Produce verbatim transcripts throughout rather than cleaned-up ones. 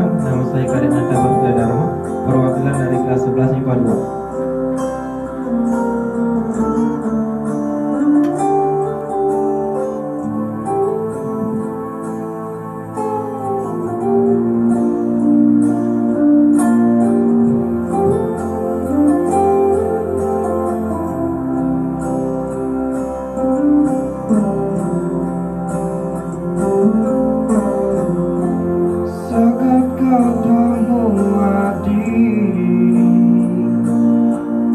Nama saya Kadek Nata Batula Dharma, perwakilan dari kelas sebelas IPA dua. Sakat katamu adi,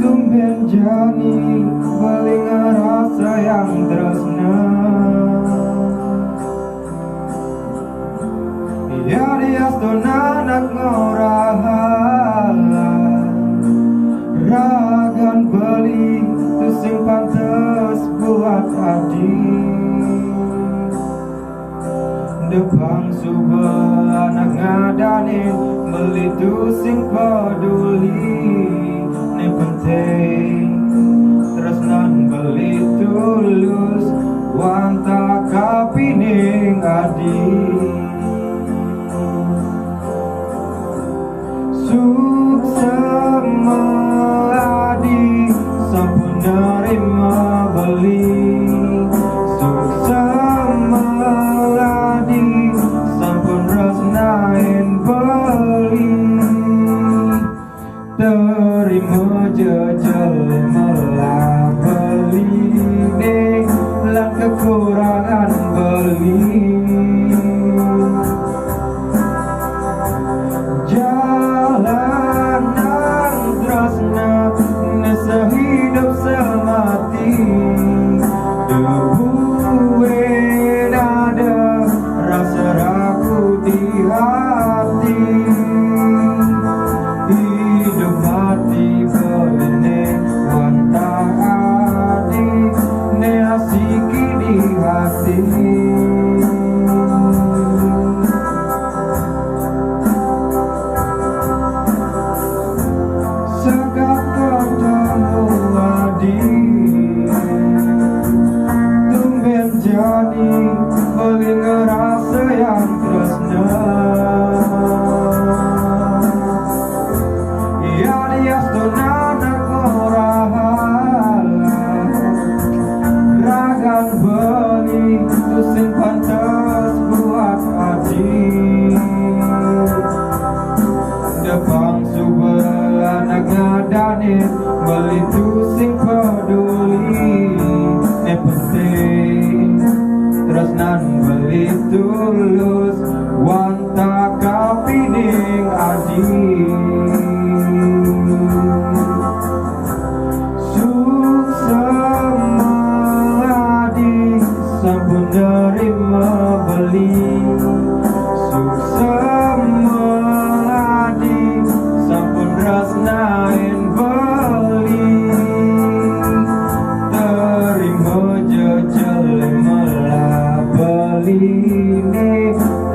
tumben jani beli ngerasa yang tresna. Yadi astona nak ngorahan, ragan beli tu sing pantes buat adi. Depang suba anak ngadanin, beli tu sing peduli. Ne penting tresnan beli tulus, wanta kapining adi. Suksma adi sampun nerima beli. Suksma adi sampun resnain beli. Terima jejel melah beli ne lan kekurangan beli. Jalan nang tresna ne sehidup semati. Debu dada rasa ragu di hati. Hidup mati beli ne wanta adi ne asiki di hati. Sakat katamu adi, tumben jani beli ngerasa yang tresna. Yadi astona nak ngorahan, ragan beli tu sing pantes buat adi. Depang suba anak ngadanin, beli tu sing peduli. Ne penting tresnan beli tulus, wanta kapining adi. Suksma adi sampun nerima beli. Suksma adi sampun resnain beli. Terima jejel melah beli ne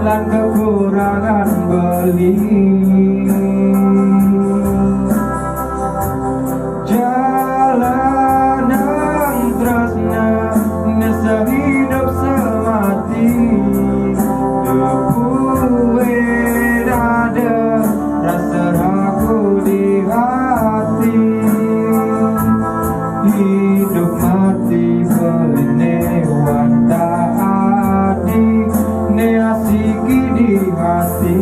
lan kekurangan beli. Jalan nang tresna ne sehidup semati. Debu dada rasa ragu di hati. Hidup mati beli ne wanta adi ne asiki di hati.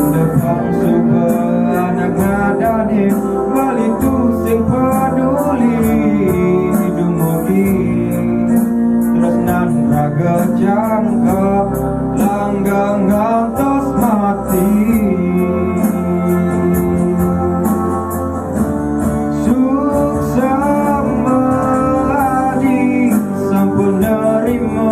Depang suba anak ngadanin, beli tu sing peduli. Dumugi tresnan raga jangkep, langgeng ngantos mati. Suksma adi sampun nerima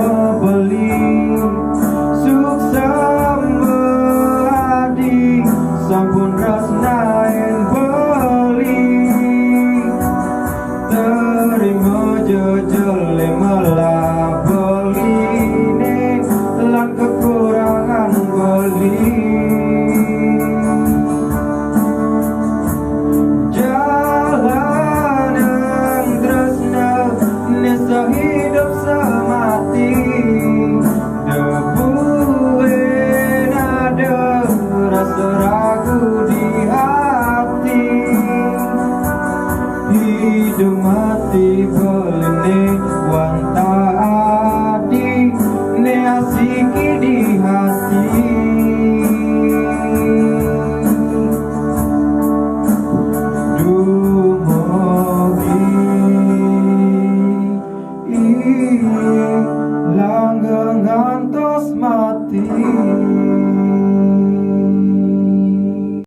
ngantos mati.